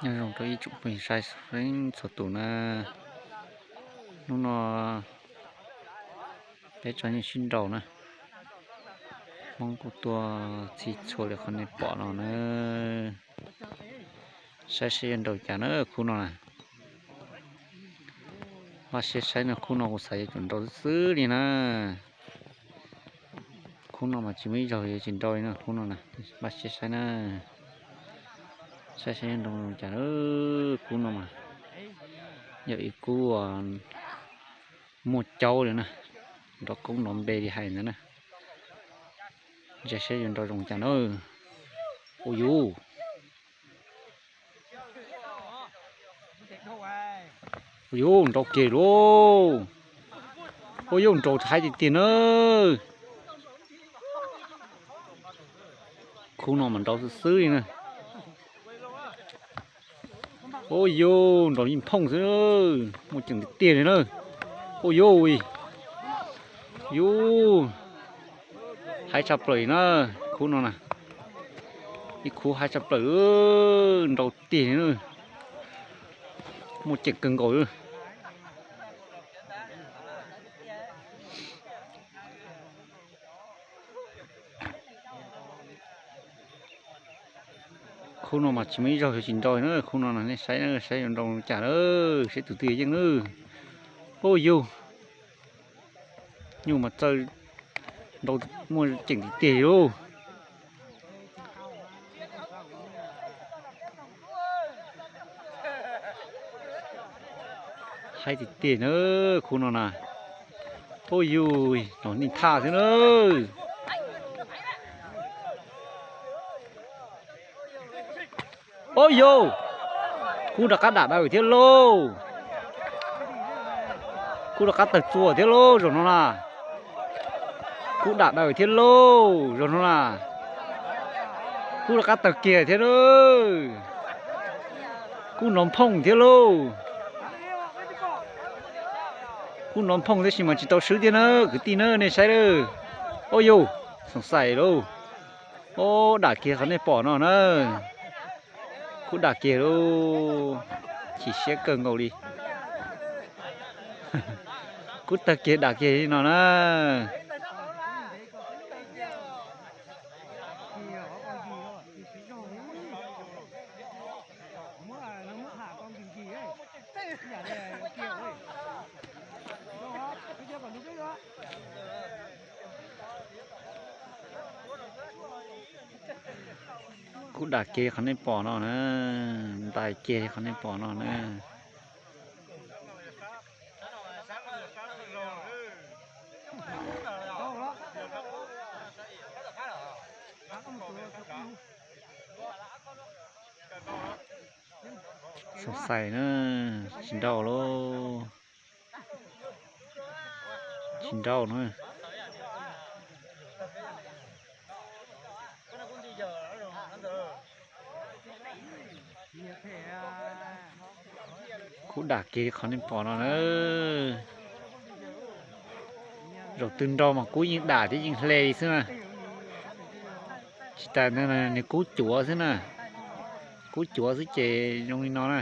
Nyob zoo rau ib tsoom phooj ywg saib txhua tus na. Hnub no peb tso yeej sib nraus na. Hmoob kuj tuaj txhij txhua li qhov nej pom no na. Saib seb yuav nraus cas na khub no na. Vaj siab saib no, khub no kuv xav yuav tsum nraus xwb xwb li na. Khub no mas tsis muaj ib zaug yuav tsis nraus li no, khub no na. Vaj siab saib na. Saib saib yuav nraus cas na. Khub no mas yog ib khub muaj caub li na, nrov koob nrov npe li hais ntawd na. Ntsia saib yuav nraus zoo cas na. Ua yuv, ua yuv, nraus kiag lauj. Ua yuv, nraus haib tiag tiag na. Khub no mas nraus xwb xwb li na. Ua yuv, nraus yeej phooj xwb, muaj ceem tiag tiag li na. Ua yuv, yuv, haib tshaj plaws li na. Khub no na, ib khub haib tshaj plaws, nraus tiag li na. Muaj ceem kawg nkaus li. Khub no mas tsis muaj ib zaug yuav tsis nraus na. Khub no na, nej saib na, saib yuav nraus cas na, saib tus twg yeej na. Ua yuv, nyuj mas txawj nraus, muaj ceem tiag tiag li lauj. Haib tiag tiag na, khub no na. Ua yuv, nraus neeg thaj xwb na. Ua yuv, kub rov qab dam daws thiab lauj. Kub rov qab tawg txuas thiab lauj zaum no na. Kub dam daws thiab lauj zaum no na. Kub rov qab tawg kiag thiab lauj. Kub nrov phooj thiab lauj. Kub nrov phooj tab sis mas tsis tau swb thiab na kwv tij na, nej saib lauj. Ua yuv, xoom xais lauj. Ua dam kiag qhov nej pom no na. Kub dam kiag lauj. Chim siab kawg nkaus li. Kub tawg kiag dam kiag li no na. Kub dam kiag qhov nej pom no na. Ntais kiag qhov nej pom no na. Xoom xais na, tsis nrau lauj. Tsis nrau na. Kub dam kiag li qhov nej pom no na. Zaum twg nrau mas kub yeej dam thiab yeej hle li xwb na. Tsis tas ntawd nws kub cuav xwb na. Kub cuav xwb ces zoo li no na.